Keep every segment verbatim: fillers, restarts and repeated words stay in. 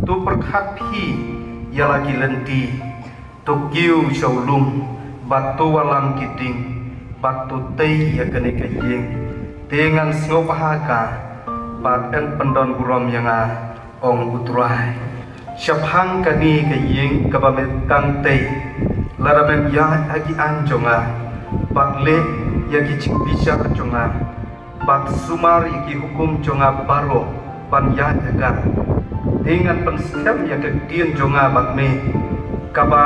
To pyrkhat phi ïa la ki lynti, to kiew sha u lum, bad to wallam ki ding, bad to tei ïa kane ka ïing. Te ngan sngewbha ka, bad yn pyndon burom ïa nga, ong U Trai. Shaphang kane ka ïing kaba me dang tei, lada men ïaid ha ki aiñ jong nga, bad leh ïa ki jingbishar jong nga, bad sumar ïa ki hukum jong nga baroh ban ïaid ha ka, te ngan pynskhem ïa ka ktien jong nga bad me, kaba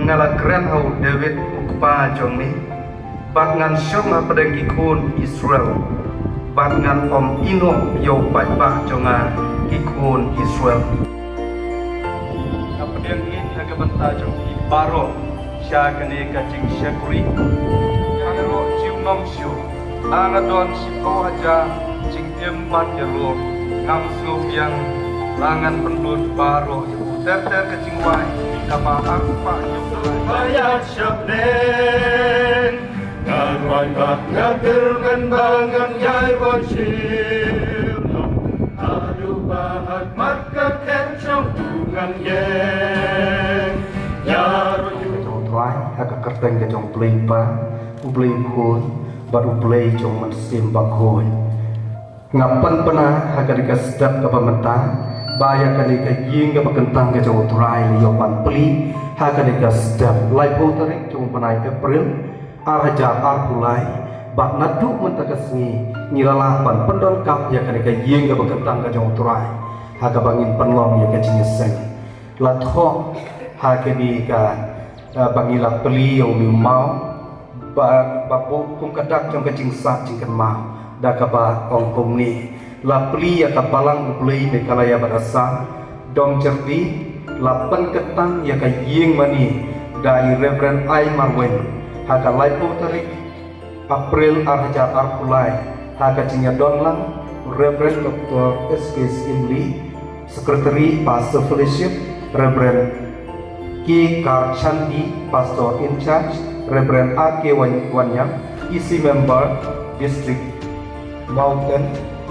nga la kren ha u David u kpa jong me, bad ngan shong hapdeng ki khun Israel, bad ngan ym ïehnoh ïa u paidbah jong nga ki khun Israel. Nga pdiang ïeit ha ka bynta jong phi baroh sha kane ka jingshakri. Ïa nga ruh jiw nong shu, la nga don shiphew hajar jingim bad ïa ruh ngam sngewbiang, la ngan pynlut baroh ïa u ter ter ka jingwai kaba arpah ïa u. Ba ïa shapneng. Ngan wan bad ngan kyrmen ba ngan ïai wan shim. Haduh ba ha khmat ka khet jong u ngan ïeng. Ïa ruh ïa u Trai ha ka kyrteng ka jong U Blei Kpa, U Blei Khun, bad U Blei jong U Mynsiem Bakhuid. Nga pynbna ha kane ka step kaba mynta ba ïa kane ka ïing kaba kyntang ka jong U Trai la ïoh ban plie ha kane ka step laiphew tarik jong u bnai April ar hajar arphew lai, bad naduh mynta ka sngi ngi la lah ban pyndonkam ïa kane ka ïing kaba kyntang ka jong U Trai ha kaba ngin pynlong ïa ka jingïaseng. La thoh ha kane ka, eh, ba ngi la plie ïa une u maw ba, ba buh kum ka dak jong ka jingsah jingkynmaw, da kaba ong kumne: La plie ïa ka balang U Blei Meghalaya bad Assam, Dong Jyrdi, la pynkyntang ïa ka ïing mane da i Reverend I. Marwein ha ka laiphew tarik April ar hajar arphew lai, ha ka jingïadonlang Reverend Doktor S K Syiemlieh, Secretary, Pastor Fellowship, Reverend K. Karchandee, Pastor in Charge, Reverend R K Wan-, Wanniang, E C Member, District Mawkyrwat,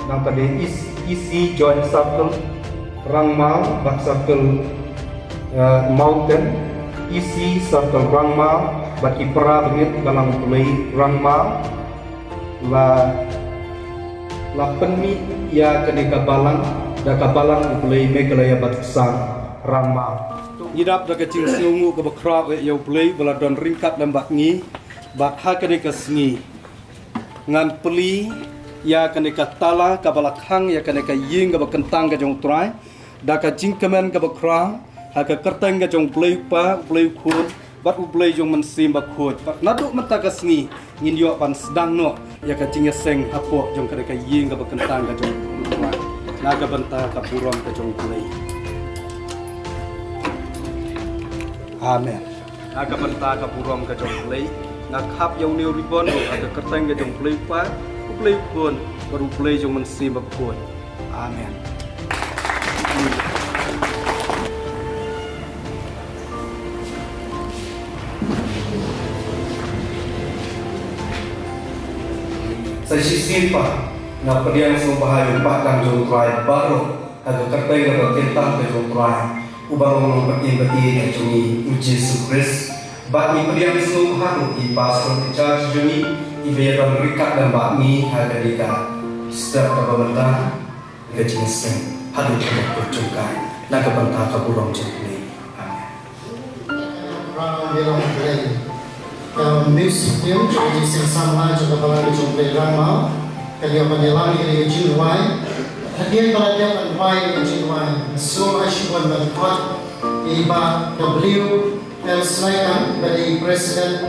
nangta dei E C, E C Joint Circle Rangmaw bad Circle, eh, Mawkyrwat, E C Circle Rangmaw, bad ki para bangeit Balang U Blei Rangmaw, la, la pynmih ïa kane ka balang da ka Balang U Blei Meghalaya bad Assam Rangmaw. Ngi dap da ka jingsngewnguh kaba khraw eh ïa U Blei ba la don ryngkat lem bad ngi, bad ha kane ka sngi ngan plie ïa kane ka tala kaba la khang ïa kane ka ïing kaba kyntang ka jong U Trai, da ka jingkmen kaba khraw ha ka kyrteng ka jong U Blei U Kpa, U Blei U Khun, bad U Blei jong U Mynsiem Bakhuid. Bad naduh mynta ka sngi ngin ïoh ban sdang noh ïa ka jingïaseng hapoh jong kane ka ïing kaba kyntang ka jong U Trai, na ka bynta ka burom ka jong U Blei. Amen. Na ka bynta ka burom ka jong U Blei, nga khap ïa une u ribon ruh ha ka kyrteng ka jong U Blei U Kpa, U Blei U Khun, bad U Blei jong U Mynsiem Bakhuid. Amen. Sa shisien pat, nga pdiang sngewbha ïa u paidbah jong U Trai baroh ha ka kyrteng kaba kyntang ka jong U Trai, uba long Nongpynim batai ka jong ngi U Jisu Khrist. Bad ngi pdiang sngewbha ruh ïa i Pastor in Charge jong ngi, iba ïadon ryngkat lem bad ngi ha kane ka step kaba mynta, ka jingïaseng haduh kaba kut jong ka, na ka bynta ka burom jong U Blei. Amen. Rangmaw Bilang Blei. Ka music team jong ka jingïaseng samla jong ka Balang jong U Blei Rangmaw ka ïoh ban ïalam ïa ka jingrwai. Hadien ba la dep ban rwai ïa ka jingrwai, sngewbha shibun ban khot ïa i Bah W L Slaikang, ba dei President.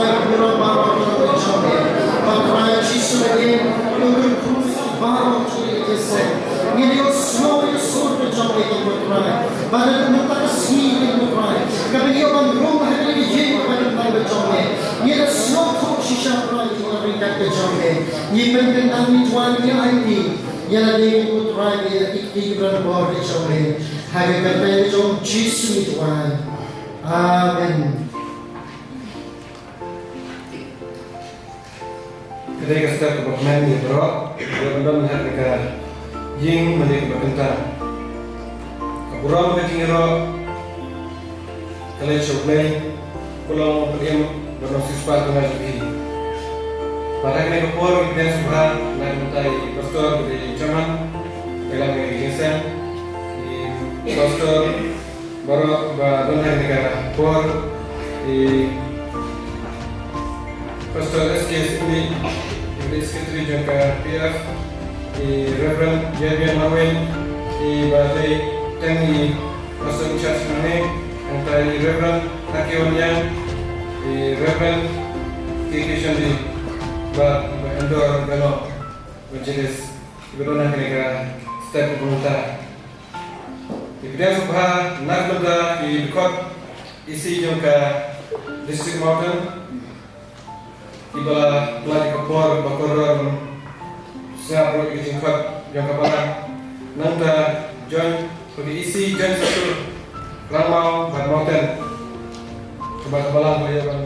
Trai, pynlong baroh ka jong me. Ba Trai Jisu, ngi ïoh kyrkhu baroh jong ngi, Jisu. Ngi ïohsngew ïa ka sur ka jong me, ko Trai. Ba na mynta ka sngi, ko Trai, ka ban ïoh ban rung ha kane ka ïing kaba dang ka jong me. Ngi la sngewthuh shisha, Trai, ïa ka ryngkat ka jong me. Ngi pynkyndang, ngi duwai, ngi aiti ïa lade, ko Trai, ïa ki kti ki briew bor ki jong me. Ha ka kyrteng jong Jisu ngi duwai. Amen. Ka dei ka step kaba kmen ïa baroh, ïa ban don ha ka ïing mane kaba kynta. Ka burom ka jingïaroh ka leit sha U Blei, ka long u pdeng ba nongsiewspah jong ngi. Bad ha kane ka por ngi pdiang sngewbha na ka bynta i pastor, ba dei i chairman, ka long i jingïaseng, i pastor baroh ba don ha kane ka por, i Pastor S K Sitni, i secretary jong ka P F, i Reverend Yerbian Marwin, i ba dei tang i Pastor in charge hangne, nangta i Reverend Hake Wanyang, i Reverend K K Shandi, bad i Bah Endor Gano, Evangelist, i ba don ha kane ka step kaba mynta. Ngi pdiang sngewbha na ka bynta ki dkhot E C jong ka District Mawtun, Kiba la pynlait ïa ka por ba kordor ban sngap ruh ïa ka jingkhot jong ka balang. Nangta Joint, ka E C Joint Circle Ranmao bad Mawten. Kaba ka balang ba ïa ban,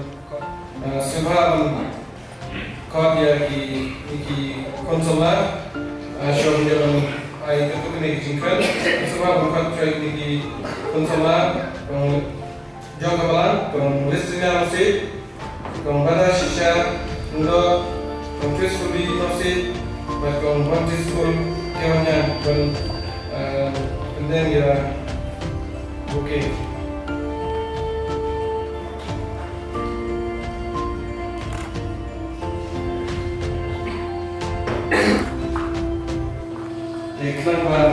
eh, sngewbha ban khot ïa ki, ïa ki khun samla, eh, shuwa ban ïa ban ai katu kane ka jingkhot. Sngewbha ban khot ïa ki khun samla, eh, jong ka balang, Kong Listrina Nongsiej, Kong Bada Shisha Lyngdoh, Kong Tris Ruby Nongsiej, bad Kong Bontis Kul Kewanyang, ban, eh, pyndeng ïa bouquet. Te khnang ban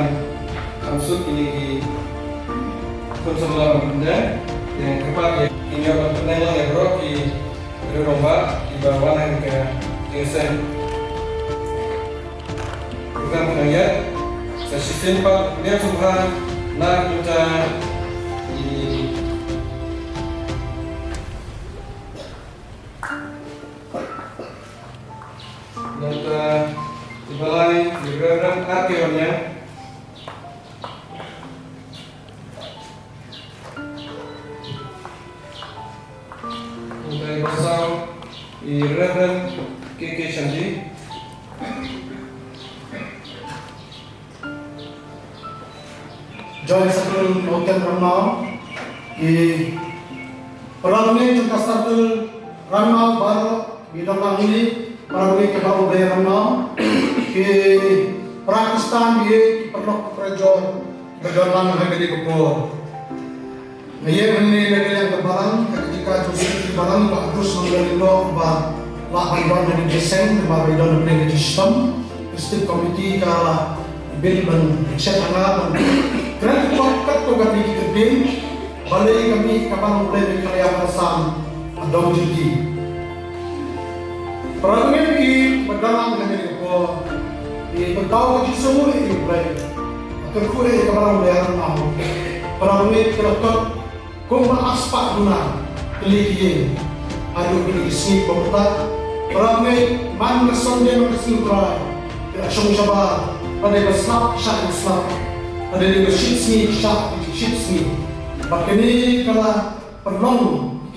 kham suk ïa kine ki khun samla ban pyndeng, te kyrpad ïa ki, ïa ban pyndeng lang ïa baroh ki rangbah kiba wan ha kane ka jingïaseng. Program khnang ïa sa shisien pat, ïa sngewbha na ka bynta i Nangta i Blai, i Reverend R K Wanyang. Nangta i Basaw, i Reverend K K Shanti. Joint Circle Mawten Ranmao, ki para bangeit jong ka Circle Ranmao baroh, ki don lang hangne, para bangeit ki baroh Blei Ranmao, ki para Khristan, ki paralok parajor, ki ba don lang ha kane ka por. Nga ïeng hangne na ka liang ka balang, ha ka jaka jong u Secretary balang, Bah Bruce Nongdon Lyngdoh, ba lah ban don ha kane ka seng, namar ba i don ha kane ka jingshitom. Ka Executive Committee ka la buh ban check ha nga ban kren kat kat katto katne ki kyntien, balei ka mih ka balang Blei Meghalaya Assam ha Dong Jyrti. Para bangeit kiba don lang ha kane ka por, ngi pynpaw ka jingsngewnguh ïa U Blei, ka kyrkhu ïa ka balang Blei ha Ranmao. Para bangeit, ka la kot kumba arspah duna tylli ki ïing haduh kine ki sngi ba mynta. Para bangeit, man ka Sunday man ka Sngi U Trai, ki la shong shabar, lada dei ba slap shah ki slap, lada dei ba shit sngi shah ki shit sngi. Bad kane ka la pynlong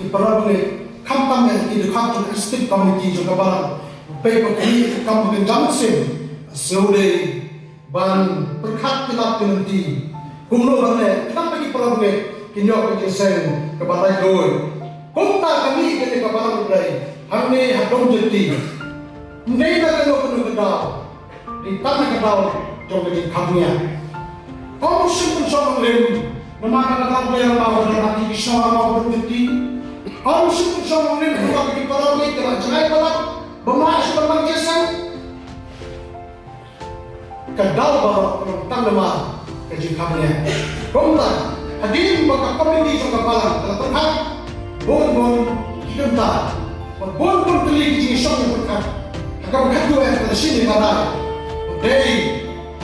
ïa ki para bangeit, khamtam ïa ki dkhot jong ka Executive Committee jong ka balang, ba peit ba kane ka kam ba kynja mynsiem, sngewdei ban pyrkhat ki lad ki lynti. Kumno ban leh, khnang ba ki para bangeit kin ïoh ka jingïaseng kaba laitluid. Kumta ka mih kane ka balang Blei hangne ha Dong Jyrti. Ym dei na kano kano ka daw, dei tang na ka daw jong ka jingkham ngiat. Ym shym pynshong nongrim namar ka balang Blei Ranmao ba don ha ki shnong Ranmao Dong Jyrti. Ym shym pynshong nongrim namar ki para bangeit ki la jngai palat ba mah shuh ban wan jingïaseng. Ka daw baroh ka long tang namar ka jingkham ngiat. Kumta, hadien ba ka komiti jong ka balang ka la pyrkhat bun bun ki kynta, bad bun bun tylli ki jingshong ïa pyrkhat, ha kaba khatduh eh ka la shim ïa ka rai ba dei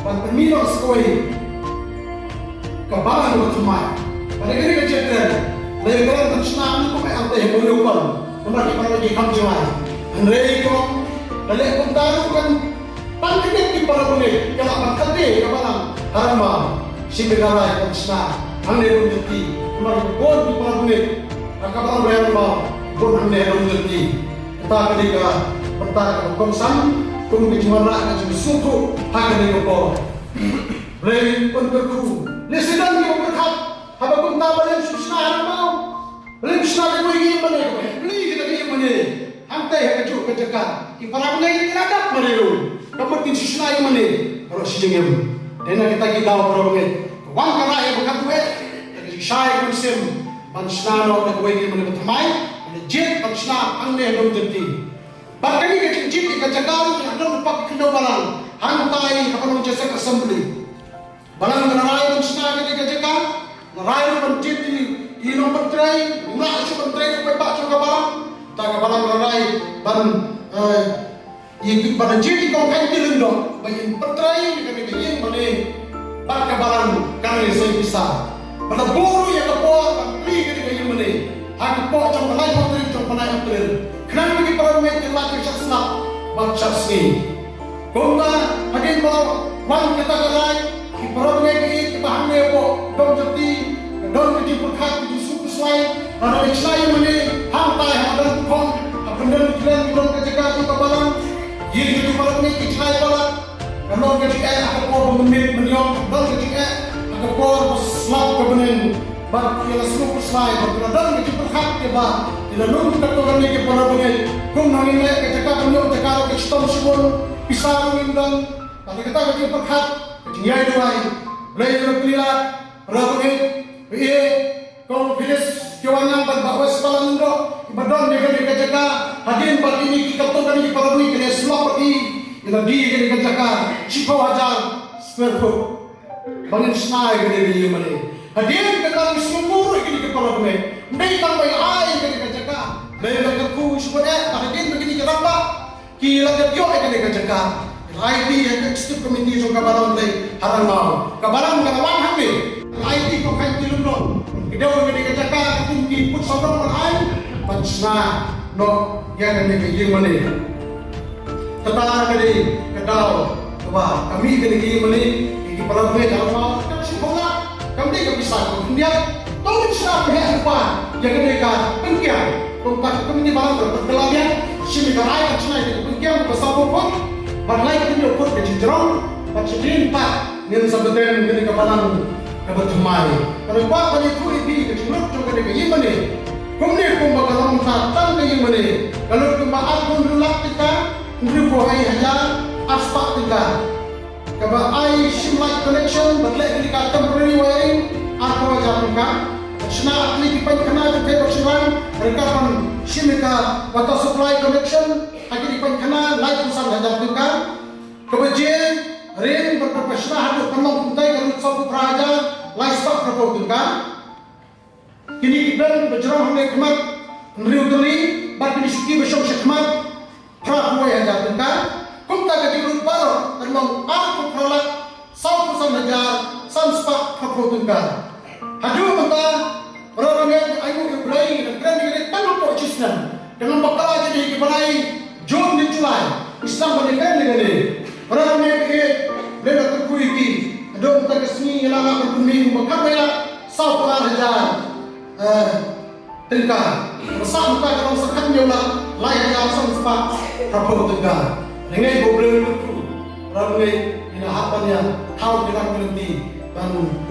ban pynmih noh sa kawei ka balang kaba thymmai. Bad ha kane ka jingkren, la ïakren ban shna kum eh hangtei ha Mawïohpon, namar ki para bangeit ki kham jngai. Hynrei kong, da leh kumta ruh kan Tang kine ki para bangeit ki lah ban kynthei ka balang ha Ranmao. Shim ïa ka rai ban shna hangne ha Dong Jyrti. Namar ba bun ki para bangeit ha ka balang Ranmao, bun hangne ha Dong Jyrti. Kata ka dei ka bynta kaba kongsan kum ka jingwanrah ka jingsngewthuh ha kane ka por. Blei un kyrkhu. Lehse don kiba pyrkhat, haba kumta balei ym shu shna ha Ranmao? Balei ym shna da kawei ka ïing mane, kaba heh pli kata ka ïing mane hangtei ha kajuh ka jaka? Ki para bangeit ki la dap marwei ruh, ka mut kin shu shna ïing mane baroh shi jingim. Dei na kita ki daw, para bangeit, ka wan ka rai ba khatduh eh, da ka jingshai ka mynsiem ban shna noh da kawei ka ïing mane ba thymmai, ban jied ban shna hangne ha Dong Jyrti. Bad kane ka jingjied ïa ka jaka ruh ka la don hapoh ka khyndew balang hangtai ha Balang Joseph Assembly. Balang ka la rai ban shna kane ka jaka, la rai ruh ban jied ïa i nongpyntrei, ym lah shuh ban trei da u paidbah jong ka balang. Ta ka balang ka la rai ban, eh, ïa ki, ban jied ïa i Kong Khainti Lyngdoh ba in pyntrei ïa kane ka ïing mane bad ka balang kan ïasei pisa. Bad la buh ruh ïa ka por ban plie kane ka ïing mane ha ka por jong ka laiphew tarik jong u bnai April. Khnang ba ki para bangeit kin lait Kumta hadien ba la wan kata ka lait, ki para bangeit kiba hangne hapoh Dong Jyrti ka don ka jingpyrkhat, ka jingsngewpyrshah, lada ka shna ïa mane hangtai ha madan Tukhong, ha pyndenkhyllen ki don ka jaka jong ka balang. Ïa ki para bangeit ki shna ïa palat, ka long ka jingeh ha ka por ba mynmiet mynïong, ka long ka jingeh ha ka por ba slap ka bneng. Bad ki la sngewpyrshah, bad ki la don ka jingpyrkhat, ki ba ki la lum katto katne ki para bangeit. Kumno ngin leh, ka jaka ban ïoh jaka ruh ka shitom shibun, pisa ruh ngim don. Bad kata ka jingpyrkhat, ka jingïai duwai, Blei u la plie lad, para bangeit, ba ïeit, Kong Phyllis Kiwanang bad Bah West Palan Lyngdoh, ba don ïa kane ka jaka, hadien ba kine ki katto katne ki para bangeit ki la shlok bad i, ki la die ïa kane ka jaka shiphew hajar square foot. Ba ngin shna ïa kane ka ïing mane. Hadien kata ngi sngewbha ruh ïa kine ki para bangeit. Ym dei tang ba ïa ai ïa kane ka jaka. Dei ba ka kyrkhu shu bad eh, ba hadien ba kine ki rangbah ki la dep ïoh ïa kane ka jaka, la ai ïa ka executive committee jong ka balang Blei ha Rangmaw. Ka balang ka la wan hangne. La ai ïa ka kyrkhu Lyngdoh. Ki dei ïa kane ka jaka, ka kum ki put sawdong ban ai ban shna noh ïa kane ka ïing mane. Kata ka dei ka daw kaba ka mih kane ka ïing mane, ïa ki para bangeit ha Rangmaw, kam shym pynlap, kam dei ka pisa kaba khyndiat. To ngin shna pynheh lypa ïa kane ka pynkiang. Kumta ka komiti balang ka pynkylla biang, shim ïa ka rai ban shna ïa ka pynkiang kaba sawphew phut, ban lai phew phut ka jingjrong, bad shadien pat ngin sa bteng kane ka balang kaba thymmai. Ka dei ba ban ïathuh ïa phi ka jinglut jong kane ka ïing mane. Kumne kumba ka long mynta tang ka ïing mane, ka lut kumba arphew hynriew lak tyngka, hynriewphew hajar arspah tyngka. Kaba ai shim light connection bad leh kine ka temporary wiring, arphew hajar tyngka. Shna ha kine ki painkhana jong ki bad shynrang, ryngkat ban shim ïa ka water supply connection ha kine ki painkhana, laiphew san hajar tyngka. Kaba je ring bad kaba shna haduh pynlong kumtai ka lut sawphew phra hajar laispah phraphew tyngka. Kine ki beng ba jrong hangne khmat, hynriew tylli, bad kine shuki ba shong sha khmat, phraphew wei hajar tyngka. Kumta ka jinglut baroh kan long arphew phra lak sawphew san hajar san spah phraphew tyngka. Haduh mynta, para bangeit, ainguh ïa U Blei, ngi dang kren ïa kane tang hapoh shi snem. Tang ba ka la jia ki bnai June ne July, ngi sdang ban ïakren ïa kane. Para bangeit, U Blei u la kyrkhu ïa ki. Haduh mynta ka sngi ngi la lah ban pynmih ba khat wei lak sawphew ar hajar, eh, tyngka. Ba sah mynta ka long sa khathynñiew lak lai hajar san spah phraphew tyngka. Ngi ngeit ba U Blei u la kyrkhu. Para bangeit, ngi la hap ban ïa thaw ki ram ki lynti ban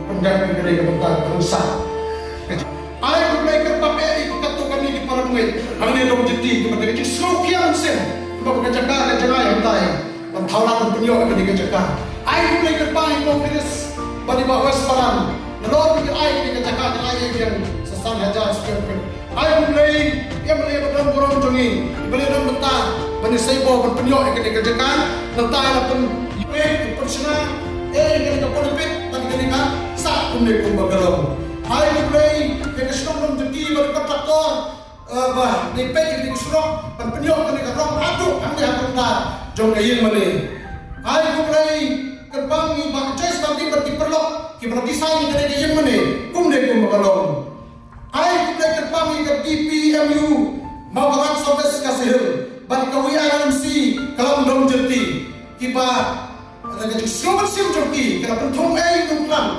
pyndep ïa kane ka bynta ka baroh sah. Ai U Blei kyrpang ïa ki katto katne ki para bangeit hangne Dong Jyrti, kiba da ka jingsngewkhia mynsiem, kiba ka jaka ka jngai hangtai ban thaw lad ban pynïoh ïa kane ka jaka. Ai U Blei kyrpang ïa Kong Phyllis bad i Bah West Palan, nalor ba ki ai ïa kane ka jaka, ki ai ïa ka sa san hajar square feet. Ai U Blei, ïa U Blei ba don burom jong ngi, U Blei don bynta ban ïasei bor ban pynïoh ïa kane ka jaka. Nangta la pyn, ïa U Blei pynshna ïa kane ka pulpit bad kane ka sah kumne kumba ka long. Ai U Blei ïa ka shnong Dong Jyrti bad ka kontraktor, eh, ba dei peit ïa kane ka surok ban pynïoh kane ka rong haduh hangne ha ka rongda jong ka ïing mane. Ai U Blei kyrpang ïa i Bah Joyce Barding bad ki paralok kiba la design ïa kane ka ïing mane kumne kumba ka long. Ai U Blei kyrpang ïa ka D P M U Mawkyrwat South West Khasi Hills bad ka V R M C Klam Dong Jyrti, kiba da ka jingsngew mynsiem jong ki, ki la pynthung ei nongkyndong,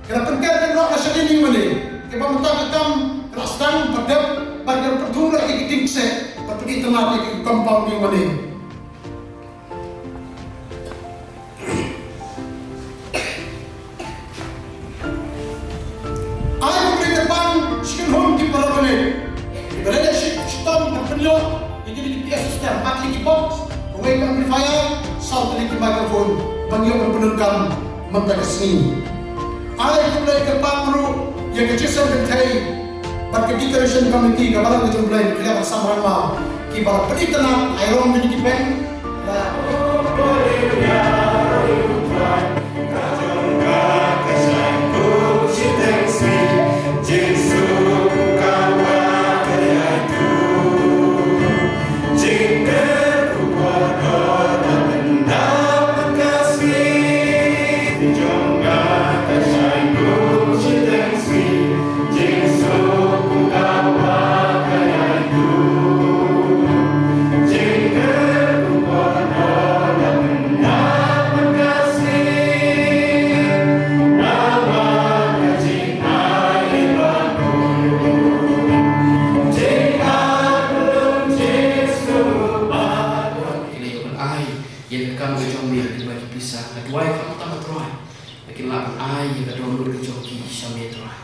ki la pynker kynroh na shadien ïing mane, kiba mynta ka kam ka la sdang ba dep, bad ki la pynthung ruh ïa ki dieng kseh ban pynitynnad ïa ki compound ïing mane. Ai U Blei kyrpang, shi kynhun ki para bangeit, kiba la leh shi, shitom ban pynïoh ïa kine ki P A system, ar tylli ki box, kawei ka amplifier, saw tylli ki microphone ban ïoh ban pyndonkam mynta ka sngi. Ai U Blei kyrpang ruh ïa ka Jason Kynthei bad ka decoration committee, ka balang ka jong U Blei, ki la ban sam rangbah, kiba la pynitynnad, ai rong kine ki beng. Trai, ba kin lah ban ai ïa ka dohnud ka jong ki sha me Trai.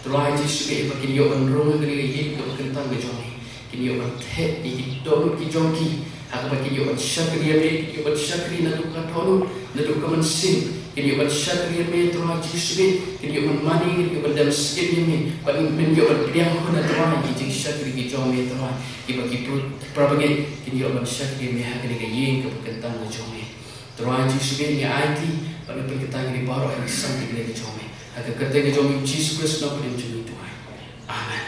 Trai Jisu, ba kin ïoh ban rung ha kane ka ïing kaba kyntang ka jong me. Kin ïoh ban theh ïa ki dohnud ki jong ki ha kaba kin ïoh ban shakri ïa me, kin ïoh ban shakri naduh ka dohnud, naduh ka mynsiem. Kin ïoh ban shakri ïa me Trai Jisu, kin ïoh ban mane, kin ïoh ban dem skhem ïa me. Bad men ïoh ban pdiang hun Trai ïa ki jingshakri ki jong me Trai, kiba ki briew para bangeit kin ïoh ban shakri ïa me ha kane ka ïing kaba kyntang ka jong me. Trai Jisu, ngi aiti bad ngi pynkyntang ïa kine baroh ha ki san ki kine ki jong me. Ha ka kyrteng ka jong u Jisu Khrist, Nongpynim jong ngi, ngi duwai. Amen.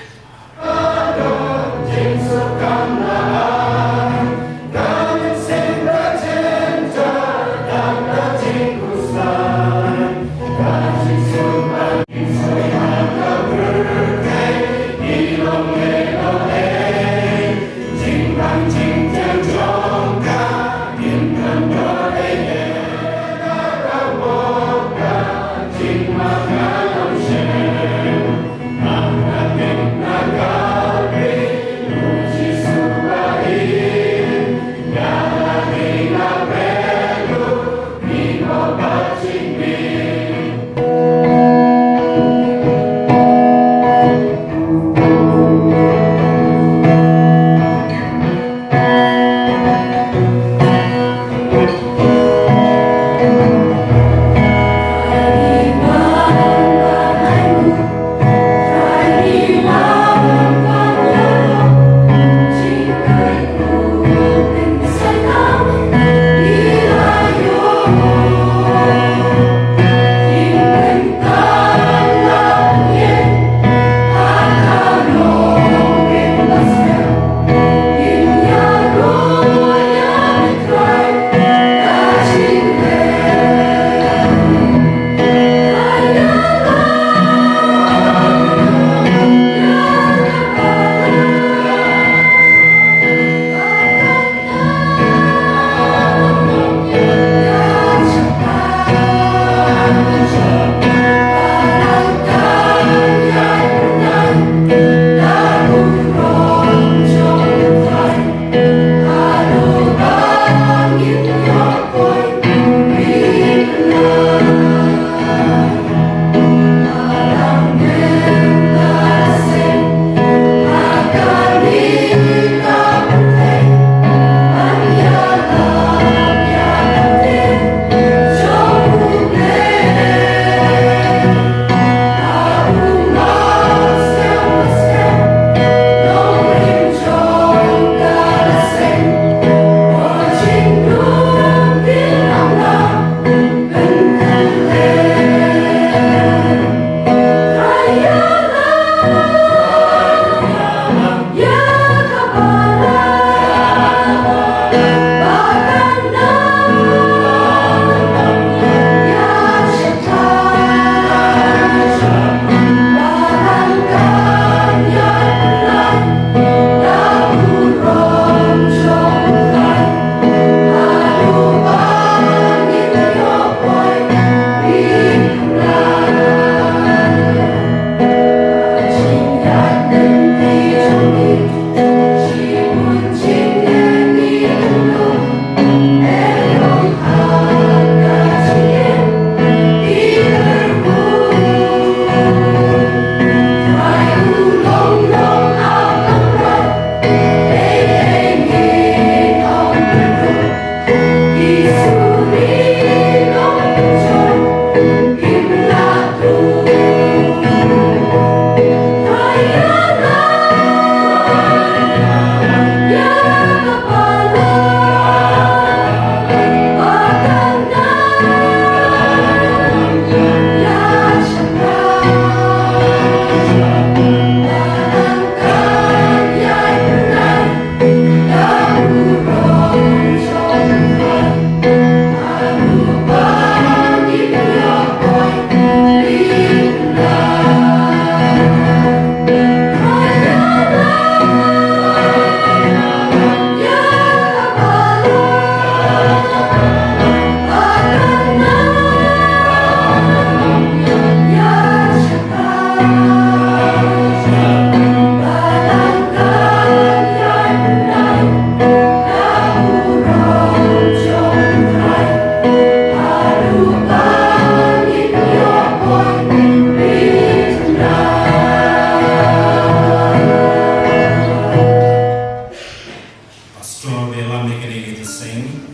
Seng,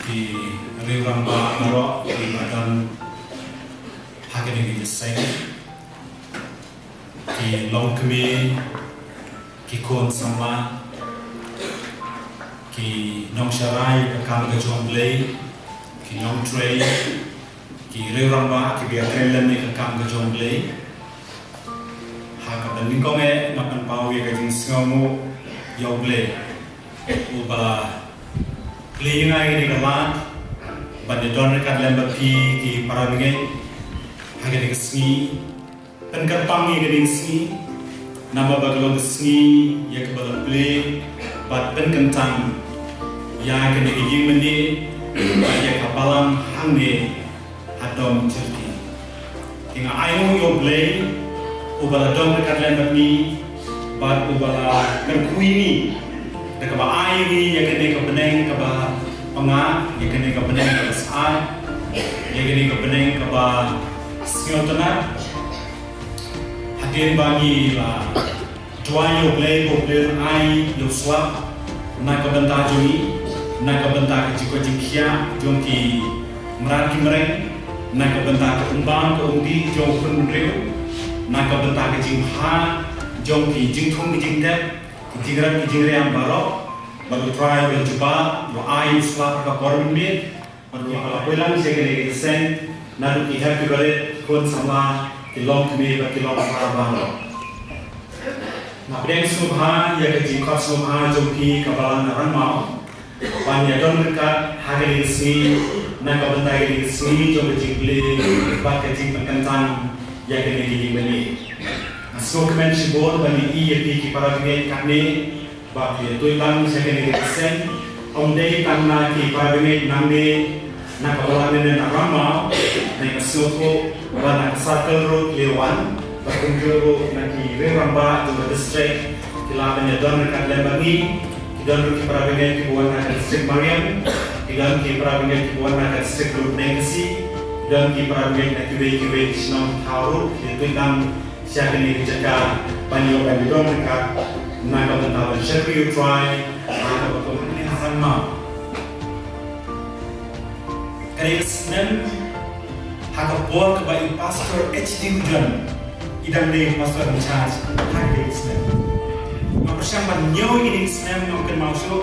ki riew rangbah baroh kiba don ha kane ka seng, ki longkmie, ki khun samla, ki nongsharai ka kam ka jong Blei, ki nongtrei, ki riew rangbah kiba ïakren lem ïa ka kam ka jong Blei. Ha kaba nyngkong eh nga pynpaw ïa ka jingsngewnguh ïa U Blei uba la plie ïa nga ïa kane ka lad ban ïadon ryngkat lem bad phi ki para bangeit ha kane ka sngi. Pynkyrpang ïa kane ka sngi namar ba ka long ka sngi ïa kaba la plie bad pynkyntang ïa kane ka ïing mane bad ïa ka balang hangne ha Dom Jyrki. Te nga ainguh ïa U Blei uba la don ryngkat lem bad ngi bad uba la kyrkhu ïa ngi da kaba ai ïa ngi ïa kane ka bneng kaba pyngngad, ïa kane ka bneng kaba syaid, ïa kane ka bneng kaba sngewtynnat. Hadien ba ngi la duwai ïa U Blei ba U Blei un ai ïa u slap na ka bynta jong ngi, na ka bynta ka jingkoit jingkhiah jong ki mrad ki mreng, na ka bynta ka umbam ka umdih jong u khun bynriew, na ka bynta ka jingbha jong ki jingthung ki jingtep, ki jingrep ki jingriam baroh. Bad U Trai u la jubab, u la ai u slap ha ka por mynmiet bad kiba la poi lang sha kane ka seng, naduh ki hep ki barit, khun samla, ki longkmie bad ki longkpa baroh. Nga pdiang sngewbha ïa ka jingkhot sngewbha jong phi ka Balang Rangbah ban ïadon ryngkat ha kane ka sngi na ka bynta kane ka sngi jong ka jingplie bad ka jingpynkyntang ïa kane ka ïing mane. Nga sngewkmen shibun ban ïohi ïa phi ki para bangeit katne ba phi ïa tuid lang sha kane ka seng. Ym dei tang na ki para bangeit nangne na ka Balang lane na Rangbah, nga sngewthuh ba na ka circle ruh ki ïa wan, bad kumjuh ruh na ki riew rangbah jong ka district ki lah ban ïadon ryngkat lem bad ngi. Ki don ruh ki para bangeit kiba wan na ka district Mariam, ki don ki para bangeit kiba wan na ka district Lubneng Khasi, ki don ki para bangeit na kiwei kiwei ki shnong ki thaw ruh ki ïa tuid lang sha kane ka jaka ban ïoh ban ïadon ryngkat na ka bynta ban shakri U Trai ha kaba kum kane ha Rangbah. Kane ka snem ha ka por kaba i Pastor H D Ujon i dang dei pastor in charge ha kane ka snem. Nga pyrshang ban ñiew ïa kane ka snem, ngam kynmaw shuh,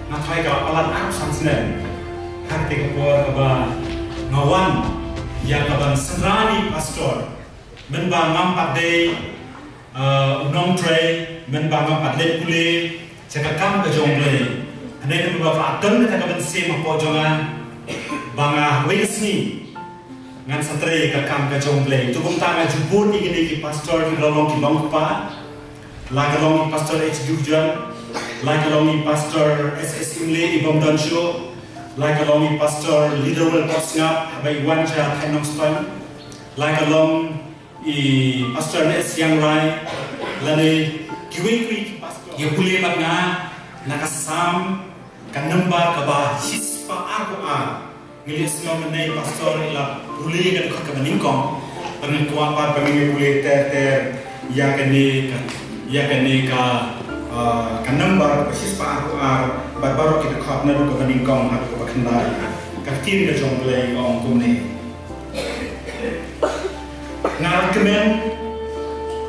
nga tharai ka la palat arphew san snem ha kane ka por kaba nga wan ïa ka ban synran i pastor. Mynba ngam pat dei, uh, u nongtrei, mynba ngam pat leit pule sha ka kam ka jong U Blei, hynrei namar ba ka don kata ka mynsiem hapoh jong nga ba nga hawei ka sngi ngan sa trei ka kam ka jong U Blei. To kumta nga ju bud ïa kine ki pastor kiba la long ki longkpa, la ka long i Pastor H D Ujon, la ka long i Pastor S S Ingleh i bym don shuh, la ka long i Pastor Leader Wilcox Sngap haba i wan sha Thaiñ Nongstoiñ, la ka long i Pastor N S Sianglai, lane kiwei kiwei ki pastor. Ïa pule bad nga na ka Salm ka number kaba shispah arphew ar. Ngi la ïohsngew mynne i pastor i la pule ka dkhot kaba nyngkong. Bad nga kwah pat ba ngin ïa pule ter ter ïa kane ka, ïa kane ka, ah, ka number kaba shispah arphew ar bad baroh ki dkhot naduh kaba nyngkong haduh kaba khyndai. Ka ktien ka jong U Blei ka ong kumne. Nga la kmen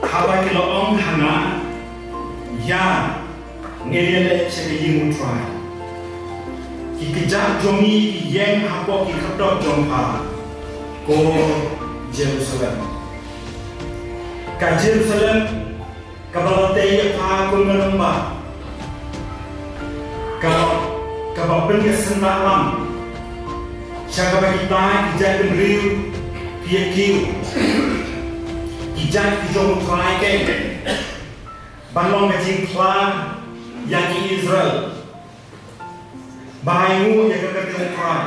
haba ki la ong ha nga, ïa, ngin ïaleit sha ka ïing U Trai. Ki kjat jong ngi ki ïeng hapoh ki khyrdop jong pha, ko Jerusalem. Ka Jerusalem kaba la tei ïa pha kum ka number, kaba, kaba pynïasyndah lang sha kaba kita ki jaitbynriew ki ïa kiew, ki jait ki jong U Trai keiñ, ban long ka jingphla ïa ki Israel. Ba ai nguh ïa ka kyrteng U Trai.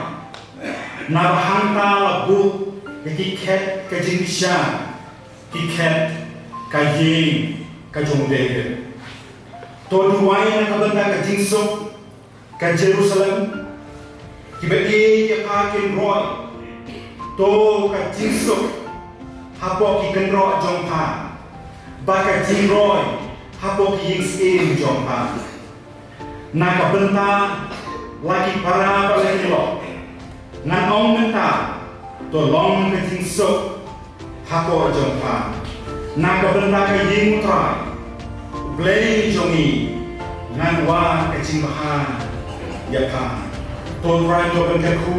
Naba hangta la buh ïa ki khet ka jingbishar, ki khet ka ïing ka jong David. To duwai na ka bynta ka jingsuk ka Jerusalem. Kiba ïeit ïa pha kin roi. To ka jingsuk hapoh ki kynroh jong pha, bad ka jingroi hapoh ki ïing syiem jong pha. Na ka bynta la ki para bad la ki lok, ngan ong mynta, to long ka jingsuk ha kor jong pha. Na ka bynta ka ïing U Trai, U Blei jong ngi, ngan wad ka jingbha ïa pha. To U Trai to pynkyrkhu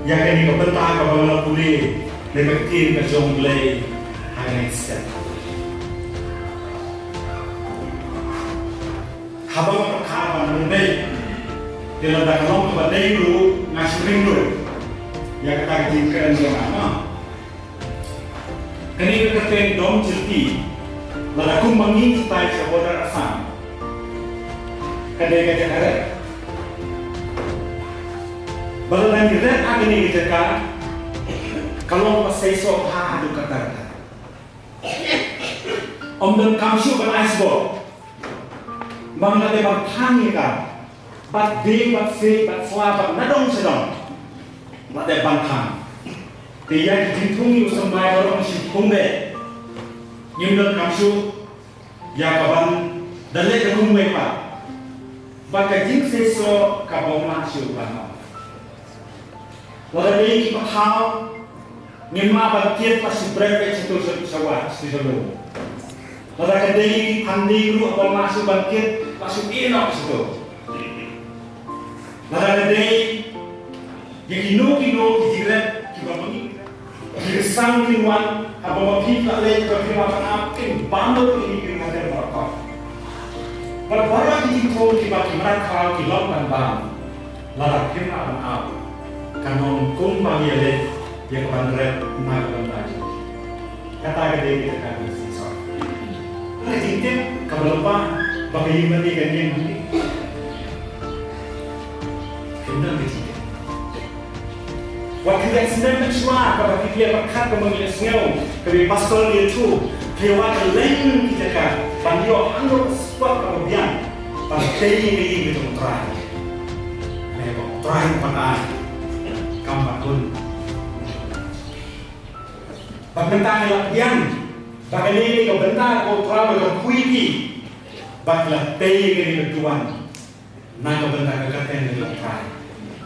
ïa kane ka bynta kaba nga la pule na ka ktien ka jong U Blei ha kane ka step. Haba nga pyrkhat ban lyngngoh, te lada ka long kaba dei ruh nga shu ring ruh ïa kata ka jingkren jong nga. Kane ka kyrteng Dom Jyrti, lada kum ma ngi kita sha border Assam, ka dei ka jaka ret. Ba lada ngi ret ha kane ka jaka, ka long kaba seisoh bha haduh katta katta. Ym donkam shuh ban ai sbor. Ba ngi la dei ban thang ïa ka. Bad dei bad sei bad sla bad nadong shadong. La dei ban thang. Te ïa ki jingthung ïa u symbai baroh shi thung de. Ngim donkam shuh ïa ka ban da leh da kumwei pat. Bad ka jingseisoh ka bym lah shuh ban ong. Lada dei ki pathaw, ngim lah ban kit la shu bret beit shato sha, sha wah, shato sha lum. Lada ka dei ki phandieng ruh bym lah shuh ban kit la shu ïeh noh shato. Lada ka dei ïa kino kino ki jingrep kiba ma ngi, ki rysang kin wan, haba ma phi la leit ba phi la ban ap, kin bam lut ïa ki kin hater baroh. Bad baroh ki jingthung kiba ki mrad khlaw ki long ban bam. Lada phim lah ban ap, kan long kumba ngi ïaleh ïa ka ban rep na ka bynta jong ki. Kata ka dei ka jaka ka jingseisoh. Ka jingtip kaba lypa ba ka ïing lade kan ïeng hangne. Ka dei ka jingtip. Wat ki leh snem mynshuwa kaba ki leh pyrkhat kaba ngi la sngew kaba i pastor ïathuh, phi wat leng ki jaka ban ïoh hangno ka spot kaba biang ban tei ïa ka ïing ka jong U Trai. Hynrei ba U Trai u pan ai kam ban bun. Bad mynta ngi la biang ba kane ka bynta ka U Trai ba ka khuid ki ba ki la tei ïa kane ka duwan. Na ka bynta ka kyrteng jong U Trai.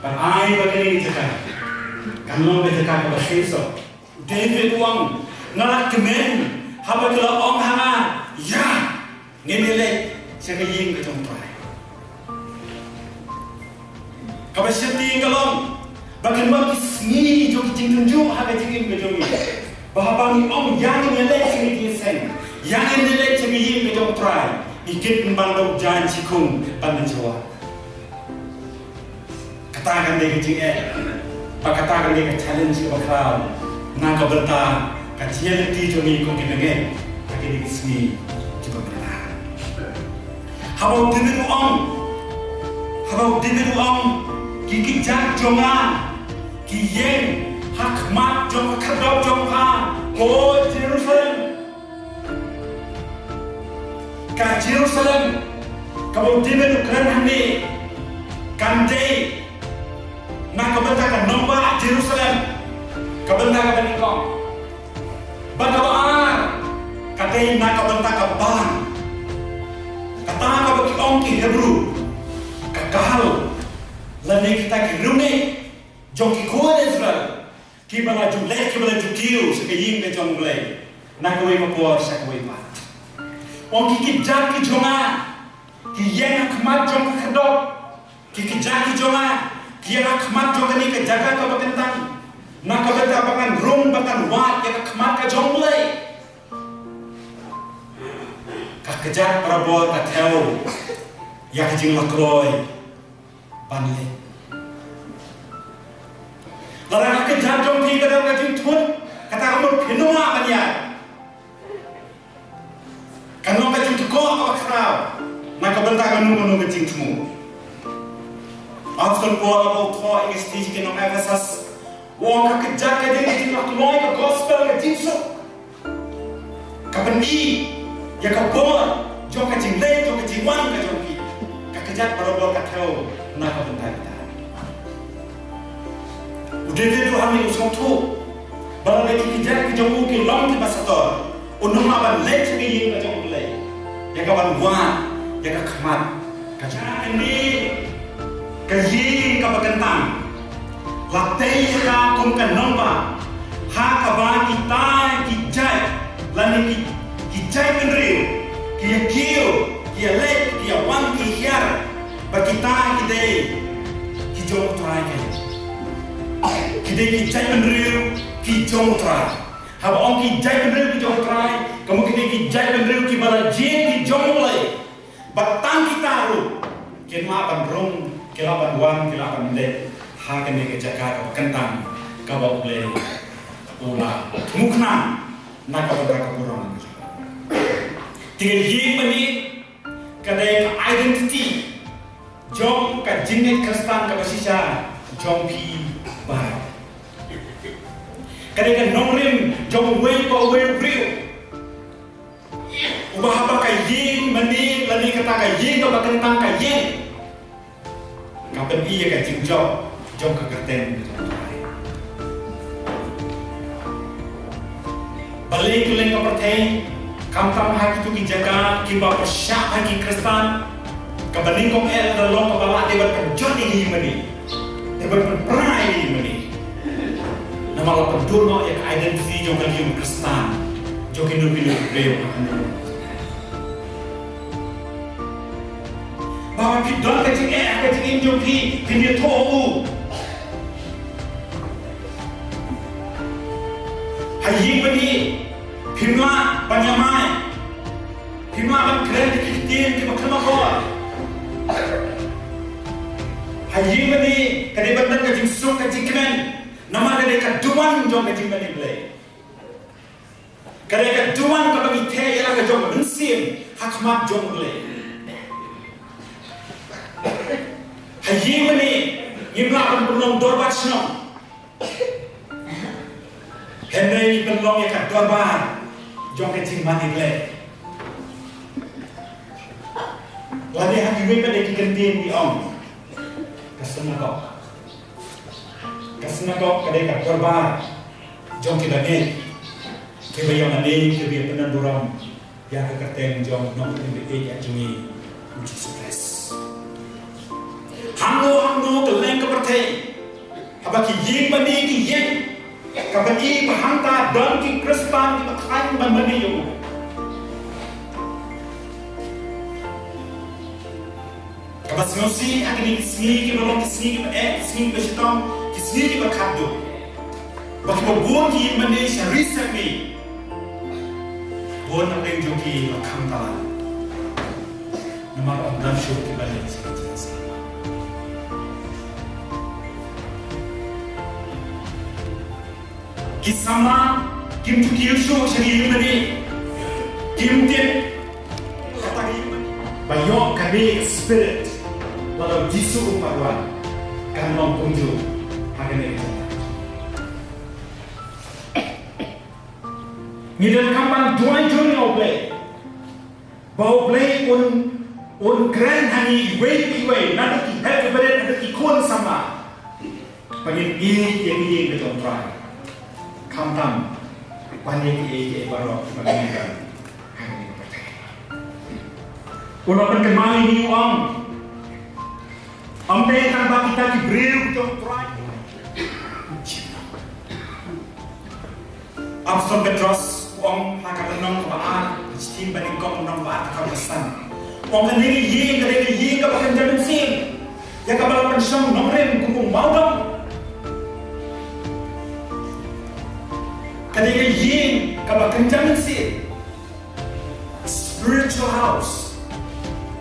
Ban ai ba kane ka jaka kan long ka jaka kaba seisoh. David u ong, nga la kmen haba ki la ong ha nga, ïa, ngin ïaleit sha ka ïing ka jong U Trai. Kaba shyrkhei ka long ba kan long ki sngi jong ki jingtynjuh ha ka jingim ka jong ngi. Ba haba ngi ong ïa ngin ïaleit sha ka jingïaseng, ïa ngin ïaleit sha ka ïing ka jong U Trai, ngi kit ban da u jaiñ shikhung ban mynshuwa. Kata kan dei ka jingeh, ba kata kan dei ka challenge kaba khraw na ka bynta ka jingïaleit jong ngi kum ki bangeit ha kine ki sngi kiba mynta. Haba u David u ong, haba u David u ong, ki kjat jong nga ki ïeng ha khmat jong ka khyrdop jong pha, ko Jerusalem. Ka Jerusalem kaba u David u kren hangne kan dei na ka bynta ka nongbah Jerusalem, ka bynta kaba nyngkong. Bad kaba ar ka dei na ka bynta ka bam, kata kaba ki ong ki Hebru ka Gaal, lane kita ki riewngeit jong ki khun Israel kiba la ju leit, kiba la ju kiew sha ka ïing ka jong U Blei na kawei ka por sha kawei pat. Ong ki kjat ki jong nga ki ïeng ha khmat jong ka khyrdop. Ki kjat ki jong nga ki ïeng ha khmat jong kane ka jaka kaba kyntang, na ka bynta ba ngan rung, ba ngan wad ïa ka khmat ka jong U Blei. Ka kjat barabor ka thew ïa ka jinglakroi ban leit. Lada ka kjat jong phi ka don ka jingthut, kata ka mut phin ym lah ban ïaid. Kan long ka jingtyrkhong kaba khraw na ka bynta kano kano ka jingthmu. Apostol Paul haba u thoh ïa ka shithi sha ki nong Ephesus, u ong ka kjat ka dei ka jinglakroi ka gospel ka jingsuk. Ka pyni ïa ka bor jong ka jingleit, jong ka jingwan ka jong ki. Ka kjat barabor ka thew na ka bynta kita. U David u hangne u sngewthuh ba lada ki kjat ki jong u ki long kiba sator, un ym lah ban leit sha ka ïing ka jong U Blei ïa ka ban wad ïa ka khmat Ka jaka kane ka ïing kaba kyntang la tei ïa ka kum ka nongbah ha kaba kita ki jait lane ki, ki jait bynriew ki ïa kiew, ki ïa leit, ki ïa wan, ki ïa hiar, ba kita ki dei ki jong U Trai. Ki dei ki jait bynriew ki jong U Trai. Haba ong ki jait bynriew ki jong U Trai, ka mut ki dei ki jait bynriew kiba la jied ki jong U Blei. Ba tang kita ruh kin lah ban rung, kin lah ban wan, kin lah ban leit ha kane ka jaka kaba kyntang kaba U Blei u la thmu khnang na ka bynta ka burom. Te ka ïing mane ka dei ka identity jong ka jingngeit Khristan kaba shisha jong phi baroh. Ka dei ka nongrim jong uwei pa uwei u briew. Uba haba ka ïing mane lane kata ka ïing kaba kyntang ka ïeng, ka pyni ïa ka jingjop jong ka kyrteng jong U Trai. Balei kylleng ka pyrthei, khamtam ha kito ki jaka kiba pyrshah ha ki Khristan, kaba nyngkong eh la long kaba lah dei ban pynjot ïa ka ïing mane, dei ban pynpra ïa ka ïing mane. Namar la pynduh noh ïa ka identity jong ka ïing Khristan jong kino kino ki briew. Ba phi don ka jingeh ha ka jingim jong phi, phin ïathuh ha u. Ha ïing mane phim lah ban ïamai, phim lah ban kren ïa ki ktien kiba khlem akor. Ha ïing mane ka dei ban don ka jingsuk ka jingkmen, namar ka dei ka duwan jong ka jingmane Blei. Ka dei ka duwan kaba ngi theh ïa la ka jong ka mynsiem ha khmat jong U Blei. Ha ïing mane ngim lah ban pynlong dorbar shnong, hynrei ngi pynlong ïa ka dorbar jong ka jingmane Blei. Lane ha kiwei pat de ki kyntien ngi ong ka synagog. Ka synagog ka dei ka dorbar jong kiba ngeit, kiba ïa mane, kiba ïa pyndon burom ïa ka kyrteng jong u Nongpynim ba ïeit jong ngi, U Jisu Khrist. Hangno hangno kylleng ka pyrthei, haba ki ïing mane ki ïeng, ka pyni ba hangta don ki Khristan kiba khlaiñ ban mane ïa u. Kaba sngewsih ha kine ki sngi kiba long ki sngi kiba eh, ki sngi kiba shitom, ki sngi kiba khatduh, ba kiba bun ki ïing mane sha ri sha kmie, bun na pdeng jong ki la kham palat. Namar ym don shuh kiba leit sha ka jingïaseng. Ki samla kim ju kiew shuh sha ki ïing mane. Kim tip kata ka ïing mane. Ba ïoh kane ka spirit lada u Jisu um pat wan, kan long kumjuh ha kane ka jaka. Ngi donkam ban duwai jur ïa U Blei. Ba U Blei un, un kren ha ngi iwei pa iwei, naduh ki hep ki barit haduh ki khun samla. Ba ngin ïeit ïa ka ïing ka jong U Trai. Khamtam ban ïeit ïa kiei kiei baroh kiba ngi don ha kane ka pyrthei. U la pynkynmaw ïa ngi u ong, ym dei tang ba kita ki briew ki jong U Trai. Apostol Petros u ong ha ka lynnong kaba ar, ka shithi ba nyngkong lynnong kaba ar, ka dkhot kaba san. U ong kane ka ïing, kane ka ïing kaba kynja mynsiem, ïa kaba la pynshong nongrim kum u mawdong. Kane ka ïing kaba kynja mynsiem. Spiritual house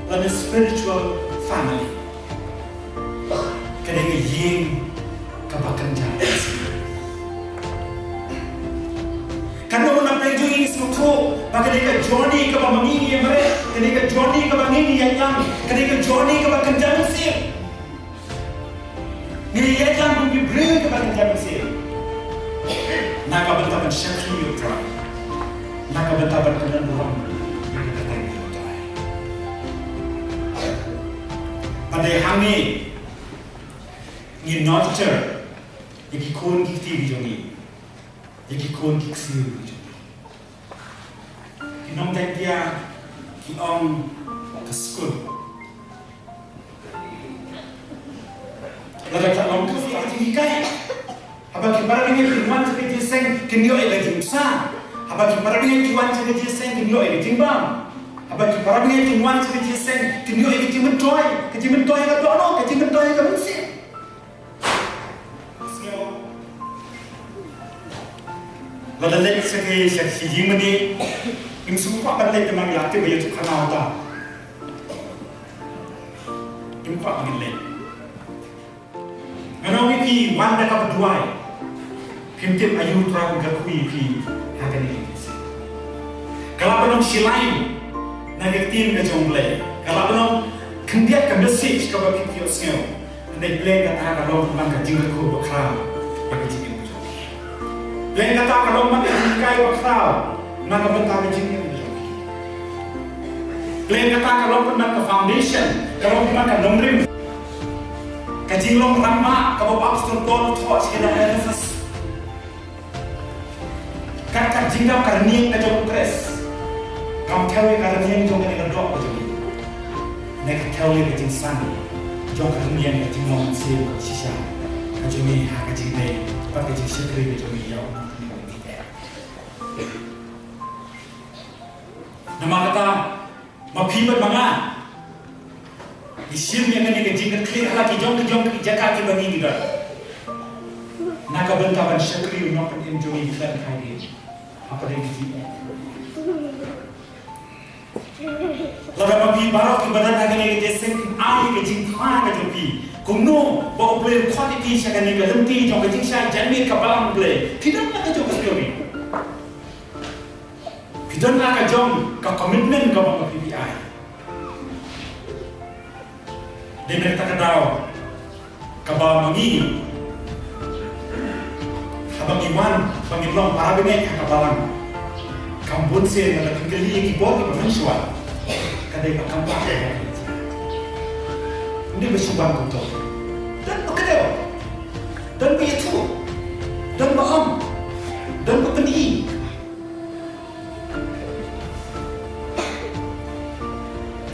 lane spiritual family. Kane ka ïing kaba kynja. Kan nang na pdeng jong ngi ngi sngewthuh ba kane ka journey kaba ma ngi ngi ïa mareh, kane ka journey kaba ngi ngi ïaid lang, kane ka journey kaba kynja mynsiem. Ngi ïaid lang kum ki briew kiba kynja mynsiem na ka bynta ban shakri ïa U Trai, na ka bynta ban pyndon burom ïa ka kyrteng jong U Trai. Ba dei hangne ngi nurture ïa ki khun ki kti ki jong ngi, ïa ki khun ki ksiew ki jong ngi. Ki nong Jaiñtia ki ong ka skul. Lada ka long ka jinghikai. Haba ki para bangeit ki wan sha ka jingïaseng kin ïoh ïa ka jingbsa. Haba ki para bangeit ki wan sha ka jingïaseng kin ïoh ïa ka jingbam. Haba ki para bangeit ki wan sha ka jingïaseng kin ïoh ïa ka jingmyntoi, ka jingmyntoi ka dohnud, ka jingmyntoi ka mynsiem. Lada leit sha ki, sha ki ïing mane, ngim sngewkwah ban leit, namar ngi la tip ba ïathuhkhana uta. Ngim kwah ban leit. Nga ong ïa phi, wan da kaba duwai. Phim tip aïu Trai u kyrkhu ïa phi ha kane ka jingïaseng. Ka lah ban long shilai na ka ktien ka jong U Blei. Ka lah ban long khyndiat ka message kaba phi ïohsngew. Hynrei pleng kata ka long man ka jingkyrkhu bakhraw ïa ka jingim ka jong phi. Pleng kata ka long man ka jinghikai bakhraw na ka bynta ka jingim ka jong phi. Pleng kata ka long man ka foundation, ka long man ka nongrim. Ka jinglong rangbah kaba u Apostol Paul u thoh sha ki nong Ephesus. Ka, ka jingdap ka rynïeng ka jong U Khrist kam thew ïa ka rynïeng jong kane ka doh ka jong ngi. Ne ka thew ïa ka jingsan jong ka rynïeng, ka jinglong mynsiem ka shisha ka jong ngi ha ka jingleh bad ka jingshakri ka jong ngi ïa U Nongpynim. Namar kata, ma phi bad ma nga ngi shim ïa kane ka jingkitkhlieh ha la ki jong ki jong ki jaka kiba ngi don, na ka bynta ban shakri U Nongpynim jong ngi khlem khaïi. Hapdeng ki jingeh, lada ma phi baroh kiba don ha kane ka jingïaseng kin ai ka jingkyrpad ka jong phi, kumno ba U Blei u khot ïa phi sha kane ka lynti jong ka jingshai janmiet ka balang U Blei, phi don la ka jong ka story. Phi don la ka jong ka commitment kaba ma phi phi ai. Dei na kata ka daw kaba ma ngi, haba ngi wan ba ngin long para bangeit ha ka balang, kam bun sien lada phin kylli ïa ki bor kiba mynshuwa, ka dei ba kam lah. Ym dei ba shu wan kumto. Don ba kdew, don ba ïathuh, don ba ong, don ba pyni.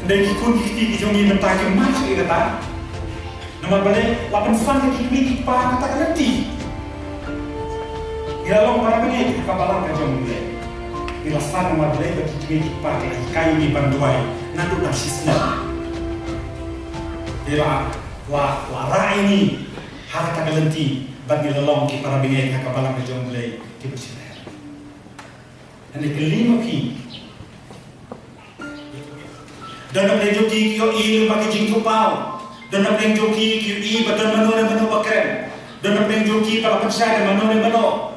Hynrei ki khun ki kti ki jong ngi mynta kim mad shuh ïa kata. Namar balei? La pynsan da ki kmie ki kpa kata ka lynti. Ngi la long para bangeit ha ka balang ka jong U Blei. Ngi la san namar balei? Ba ki kmie ki kpa ki la hikai ïa ngi ban duwai naduh da shisnem. Te la, la, la rah ïa ngi ha kata ka lynti bad ngi la long ki para bangeit ha ka balang ka jong U Blei kiba shitrhem. Hynrei kylli ma phi. Don napdeng jong ki ki ïohi lyngba ki jingthoh paw. Don napdeng jong ki ki ïohi ba don mano ne mano ba kren. Don napdeng jong ki ba la pynshai da mano ne mano.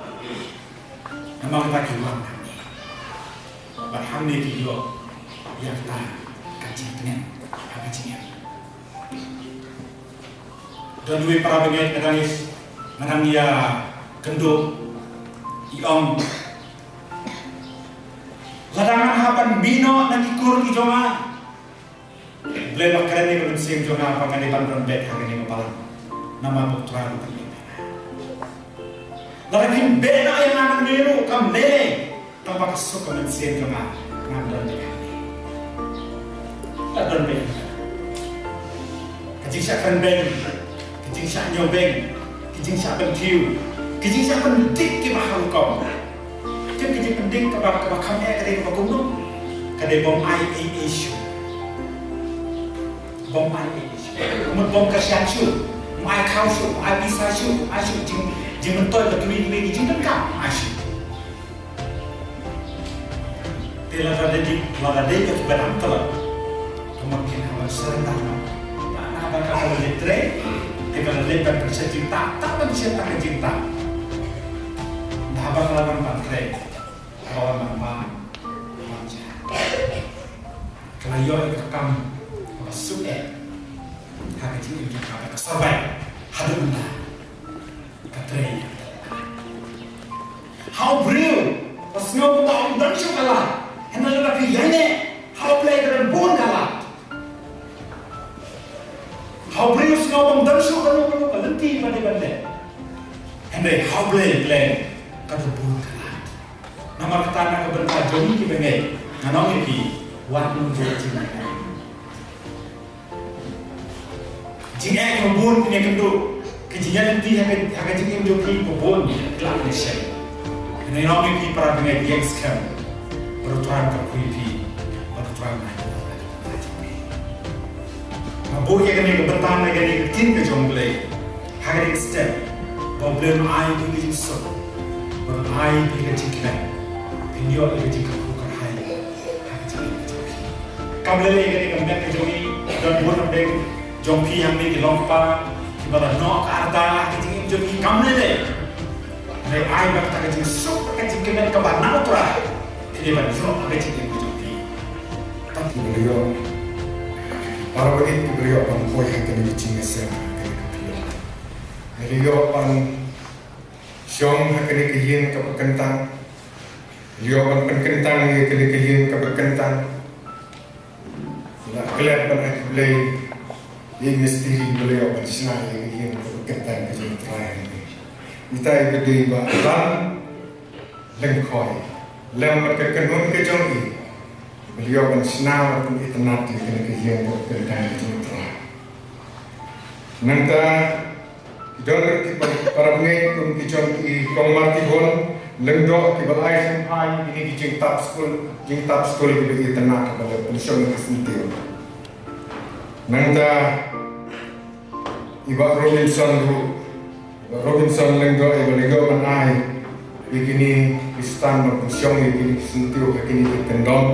Namar kata ki wan hangne. Bad hangne ki ïoh ïa kata ka jingtngen ha ka jingim. Don uwei para bangeit nga dang ïa, nga dang ïakynduh, i ong, lada ngan hap ban mih noh na ki kur ki jong nga, U Blei u la kren ïa ka mynsiem jong nga ba nga dei ban don beit ha kane ka balang. Namar ba U Trai u pynim ïa nga. Lada kim beh noh ïa nga nangne ruh kam lei lei. Tang ba ka suk ka mynsiem jong nga ngan don beit hangne. La don beit hangne. Ka jingshah kren beiñ, ka jingshah ñiew beiñ, ka jingshah pynthiew, ka jingshah pyndik kiba ha rukom. Tip ka jingpyndik kaba, kaba kham eh ka dei kaba kumno? Ka dei bym ai ei ei shuh. Bym ai ei ei shuh. Ka mut bym kyrshan shuh. Ym ai khaw shuh, ym ai pisa shuh, ym ai shuh jing, jingmyntoi ba kiwei kiwei ki jingdonkam, ym ai shuh. Te lada dei, lada dei ba ki badang tlot, ka mut kin hap ban surrender noh. Ba na ba ka la leit trei, te ka la leit ban pynshai jingtah, tah ban shai tang ka jingtah. Da ba ka la ban ban trei, ka la ban ban ban ban ja. Ka la ïoh ïa ka kam kaba suk eh ha ka jingim jong ka, ba ka survive haduh mynta. Ka trei. Ha u briew ba sngew kumba um don shuh ka lad, hynrei lada phi ïaineh ha U Blei ka don bun ka lad. Ha u briew sngew bym don shuh kano kano ka lynti ba dei ban leh, hynrei ha U Blei, Blei ka don bun ka lad. Namar kata na ka bynta jong ngi ki bangeit, ngan ong ïa phi, wat nym buh jingeh. Jingeh kiba bun kin ïakynduh. Ka jingïaid lynti ha ka, ha ka jingim jong phi, ba bun ki la ïa shai. Ngi ong ïa phi para bangeit, ïeng skhem. Ba U Trai un kyrkhu ïa phi. Ba U Trai un ai ïa phi. Nga buh ïa kane ka bynta na kane ka ktien ka jong U Blei ha kane ka step, ba U Blei un ai ïa phi ka jingsuk, ba un ai ïa phi ka jingkmen. Phin ïoh ïa ka jingkyrkhu kyrhai ha ka jingim ka jong phi. Kam lei lei kane ka met ka jong ngi, don bun na pdeng jong phi hangne ki long kpa kiba la noh ka rta ha ka jingim jong phi, kam lei lei. Hynrei ai ba kata ka jingsuk, ka jingkmen kaba na U Trai, phi dei ban ïoh ha ka jingim ka jong phi. Tang ki ba la ïoh, para bangeit ki ba la ïoh ban poi ha kane ka jingïaseng, ha kane ka pyrthei. Ki la ïoh ban shong ha kane ka ïing kaba kyntang. Ki la ïoh ban pynkyntang ïa kane ka ïing kaba kyntang. Ki la klet ban ai khublei ïa i mistri ba la ïoh ban shna ïa ka ïing kaba kyntang ka jong U Trai. Ita i ba dei Bah Alan Lyngkhoi lem bad ka kynhun ka jong i, ba la ïoh ban shna bad pynitynnad ïa kane ka ïing kaba kyntang ka jong U Trai. Nangta ki don ruh ki pa-, para bangeit kum ki jong i Kong Martihon Lyngdoh kiba la ai sngewbha ïa kine ki jingtap skul, jingtap skul kiba itynnad haba la pynshong ïa ka syntiew. Nangta i Bah Robinson ruh, i Bah Robinson Lyngdoh, i ba la ïoh ban ai ïa kine ki stand ban pynshong ïa kine ki syntiew ha kine ki kyndon.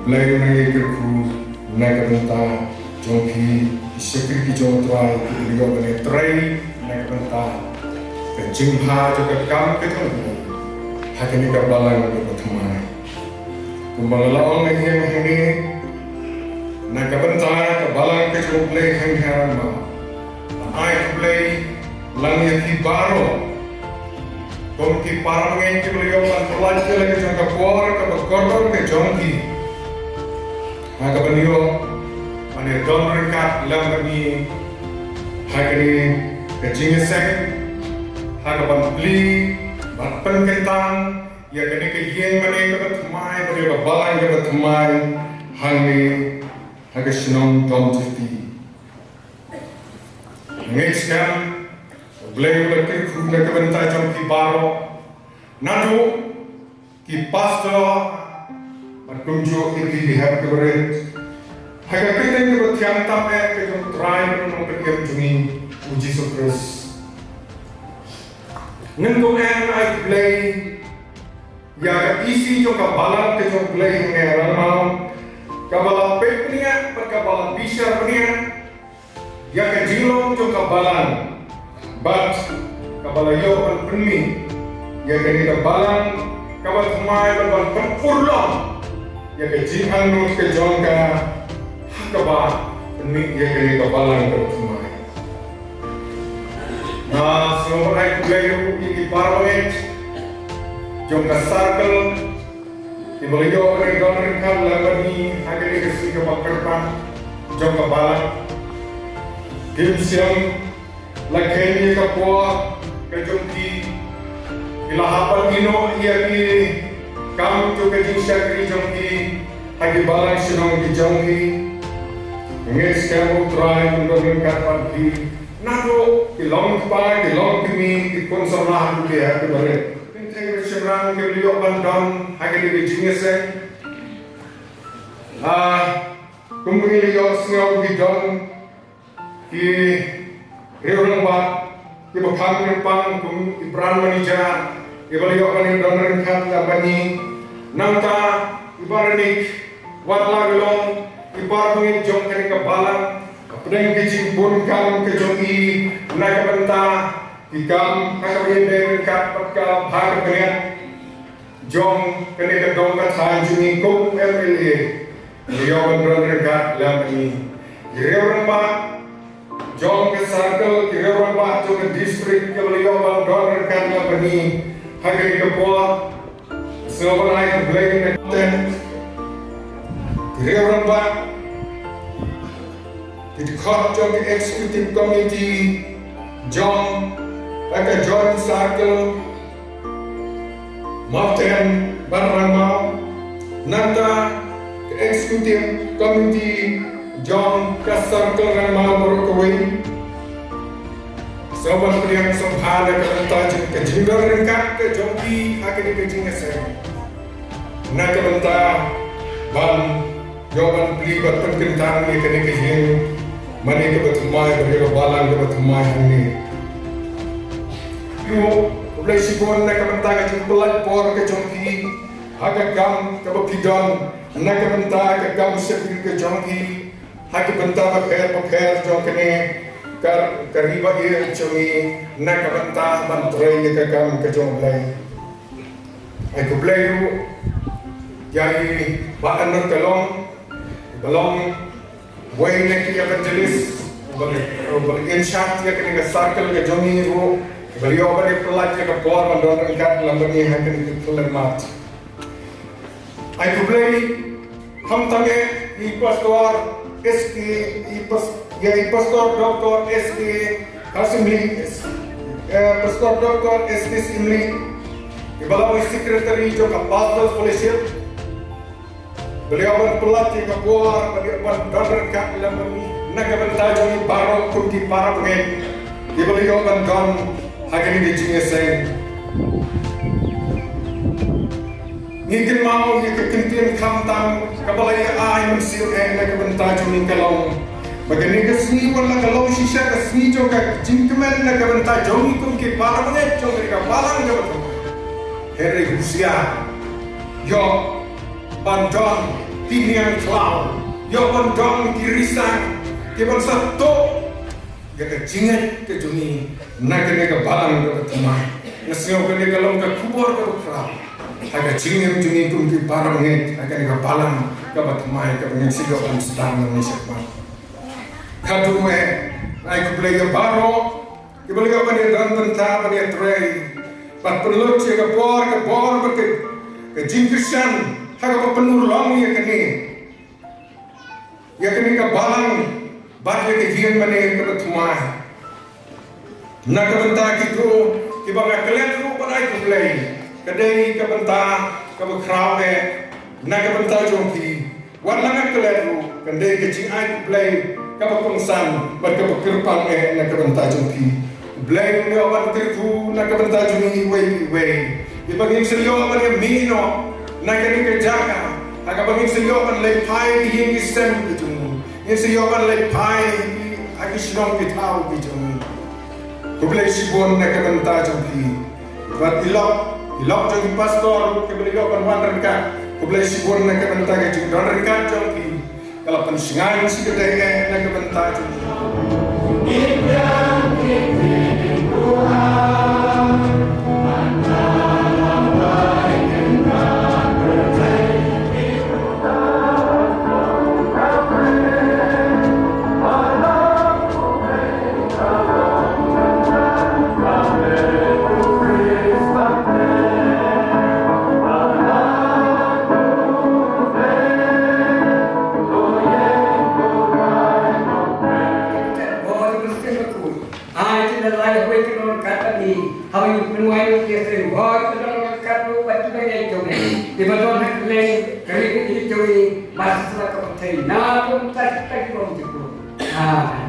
Blei un nang ïa kyrkhu na ka bynta jong phi ki shakri ki jong U Trai, ki ba la ïoh ban ïatrei na ka bynta ka jingbha jong ka kam ka jong U Blei ha kane ka balang kaba thymmai. Kumba nga la ong hangne, na ka bynta ka balang ka jong U Blei hangne ha Rangma, nga ai khublei lang ïa phi baroh kum ki para bangeit kiba la ïoh ban pynlait ïa la ka jong ka por kaba kordor ka jong phi ha kaban ïoh ban ïadon ryngkat lem bad ngi ha kane ka jingïaseng, ha kaban plie bad pynkyntang ïa kane ka ïing mane kaba thymmai, kane ka balang kaba thymmai hangne ha ka shnong Dompjuti. Ngeit skhem U Blei u la kyrkhu na ka bynta jong phi baroh, naduh ki pastor bad kumjuh ïa ki hep ki barit, ha ka kyrteng kaba thiang tam eh ka jong U Trai bad U Nongpynim jong ngi U Jisu Khrist. Ngin ym eh, nga ai khublei ïa ka E C jong ka balang ka jong U Blei hangne ha Rangma, kaba la peit bniah bad kaba la bishar bniah ïa ka jinglong jong ka balang bad kaba la ïoh ban pynmih ïa kane ka balang kaba thymmai bad ban pynurlong ïa ka jingangnud ka jong ka, ha kaba pynmih ïa kane ka balang kaba thymmai. Nga sngewbha ban ai khublei ruh ïa ki para bangeit jong ka circle kiba la ïoh ban ïadon ryngkat lem bad ngi ha kane ka sngi kaba kyrpang jong ka balang. Kim shym la kheiñ ïa ka por ka jong ki, ki la hap ban ïehnoh ïa ki kam jong ka jingshakri jong ki ha ki balang shnong ki jong ki. Ngeit skhem U Trai un don ryngkat bad ki. Naduh ki long kpa, ki long kmie, ki khun samla, ki hep ki barit. Ki kynthei bad shynrang kiba la ïoh ban don ha kane ka jingïaseng. Ah, kum ngi la ïohsngew ki don ki riewrangbah kiba kham kyrpang kum i brand manager, iba la ïoh ban ïadon ryngkat lem bad ngi. Nangta i Bah Rnick, wat la ka long i para bangeit jong kane ka balang, hapdeng ka jingbun kam ka jong i na ka bynta ki kam ha kaba ïadei ryngkat bad ka bha ka bniat jong kane ka dong ka thaiñ jong ngi kum M L A, la ïoh ban don ryngkat lem bad ngi. Ki riewrangbah jong ka circle, ki riewrangbah jong ka district kiba la ïoh ban don ryngkat lem bad ngi ha kane ka por. Sngewbha ban ai khublei na ka ten ki riewrangbah, ki dkhot jong ka executive committee jong ka Joint Circle Mawten bad Rangmaw, nangta ka executive committee jong ka Circle Rangmaw baroh kawei. Sngewbha pdiang sngewbha na ka bynta jong ka jingdon ryngkat ka jong phi ha kane ka jingïaseng. Na ka bynta ban ïoh ban plie bad pynkyntang ïa kane ka ïing mane kaba thymmai bad ïa ka balang kaba thymmai hangne. Ïa U Blei shibun na ka bynta ka jingpyllait bor ka jong phi ha ka kam kaba phi don, na ka bynta ka kam shakri ka jong phi ha ki bynta bapher bapher jong kane ka, ka ri ba ïeit jong ngi, na ka bynta ban trei ïa ka kam ka jong U Blei. Ai khublei ruh ïa i Bah Ernest Kalong, ba long uwei na ki evangelist, ba, ba in charge ïa kane ka circle ka jong ngi ruh, ba ïoh ban ïa pyllait ïa ka por ban don ryngkat lem bad ngi ha kane ka khyllipmat. Ai khublei khamtam ïa i Pastor S K, i pas-, ïa i Pastor Doctor S K Kasimli, eh, Pastor Doctor S K Simli, i ba long i Secretary jong ka Pastors Fellowship, ba la ïoh ban pyllait ïa ka por, ba la ïoh ban don ryngkat lem bad ngi na ka bynta jong ngi baroh kum ki para bangeit, ki ba la ïoh ban don ha kane ka jingïaseng. Ngi kynmaw ïa ka kyntien khamtam kaba la ïa ai mynsiem eh na ka bynta jong ngi ka long ba kane ka sngi wat la ka long shisha ka sngi jong ka jingkmen na ka bynta jong ngi kum ki para bangeit jong kane ka balang kaba thymmai. Hynrei husiar, ïoh ban don ki niang khlaw, ïoh ban don ki risang ki ban sa tuh ïa ka jingngeit ka jong ngi na kane ka balang kaba thymmai. Nga sngew kane ka long ka khubor kaba khraw ha ka jingim jong ngi kum ki para bangeit ha kane ka balang kaba thymmai kaba ngin sa ïoh ban sdang nangne shakhmat. Khatduh eh, ai khublei ïa baroh kiba la ïoh ban ïa don bynta ban ïa trei bad pynlut ïa ka bor ka bor bad ka, ka jingkyrshan ha kaba pynurlong ïa kane, ïa kane ka balang bad ïa ka ïing mane kaba thymmai. Na ka bynta kito kiba nga klet ruh ban ai khublei, ka dei ka bynta kaba khraw eh na ka bynta jong phi. Wat la nga klet ruh, kan dei ka jingai khublei kaba kongsan bad kaba kyrpang eh na ka bynta jong phi. U Blei un ïoh ban kyrkhu na ka bynta jong ngi iwei pa iwei. Ïa ba ngin sa ïoh ban ïa mih noh na kane ka jaka ha kaba ngin sa ïoh ban leit phai ki ïing ki sem ki jong ngi. Ngin sa ïoh ban leit phai ha ki shnong ki thaw ki jong ngi. Khublei shibun na ka bynta jong phi. Bad i lok, i lok jong ki pastor kiba la ïoh ban wan ryngkat, khublei shibun na ka bynta ka jingdon ryngkat jong phi. Ka la pynshngaiñ shi kynthei eh na ka bynta jong phi. Ai ki la lai hoi ki don kat ni. Hoi ki pynwai ki seng hoi ki don kat ru ba ki ba ngai jong ni. Ki ba don hak leng kari ki jong ni. Ba sa ka thei na kum ta ta ki bom ki ku. Ah.